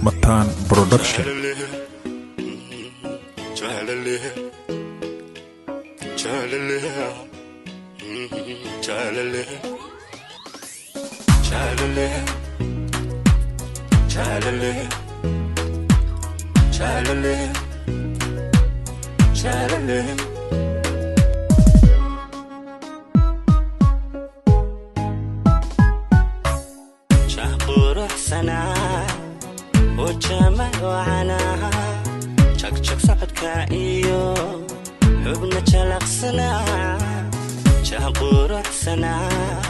Matan Production. Jagjag socodka iyo xubna jalaqsanaa, jah quruxsanaa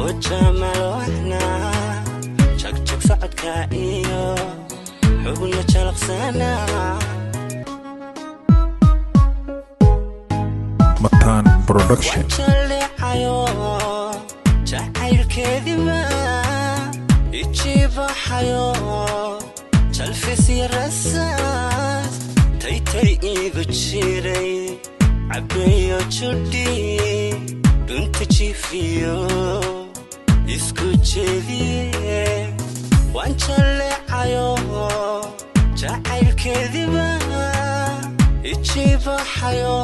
oo jamaal waxnaa. Jagjag socodka iyo xubna jalaqsanaa. Matan Production. Jaleecayo jacaylkeediba ijiibaxayo, jalfisya rasaas taytay iigu jiray, cabbeeyo judhi dhunta jiifiyo isku jeediye. Waan jaleecayo jacaylkeediba ijiibaxayo,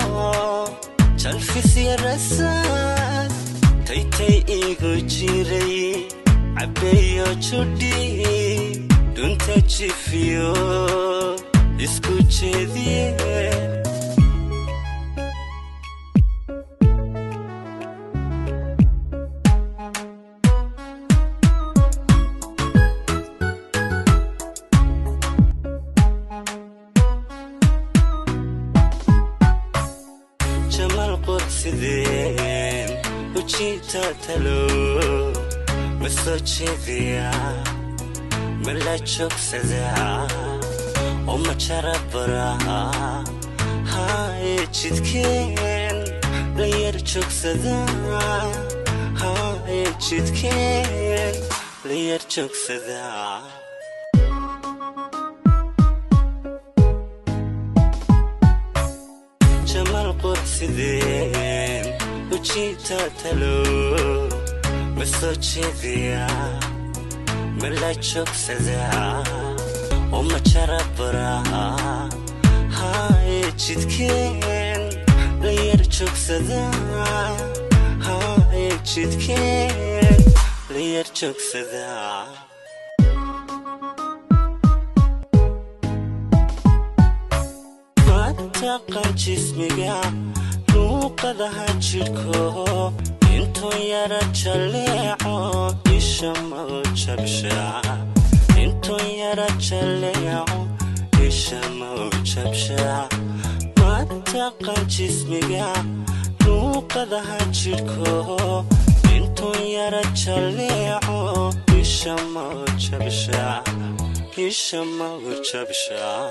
jalfisya rasaas taytay iigu jiray, cabbeeyo judhi dhunta jiifiyo isku jeediye. Jamal qurxsideen ujiita talo, ma soo jeediya, ma la joogsadaa oo ma jarabaraa? Haye jidkeen la yar joogsadaa, haye jidkeen la yar joogsadaa. Jamal qurxsideen ujiita talo, ma soo jeediya, ma la joogsadaa oo ma jarabaraa? Haye jidkeen la yar joogsadaa, haye jidkeen la yar joogsadaa. Mataqan jismiga luuqadaha jidhko, intuu yara jaleeco isha mau jabshaa, intuu yara jaleeco isha mau jabshaa. Mataqan jismiga luuqadaha jidhko, intuu yara jaleeco isha mau jabshaa, isha mau jabshaa.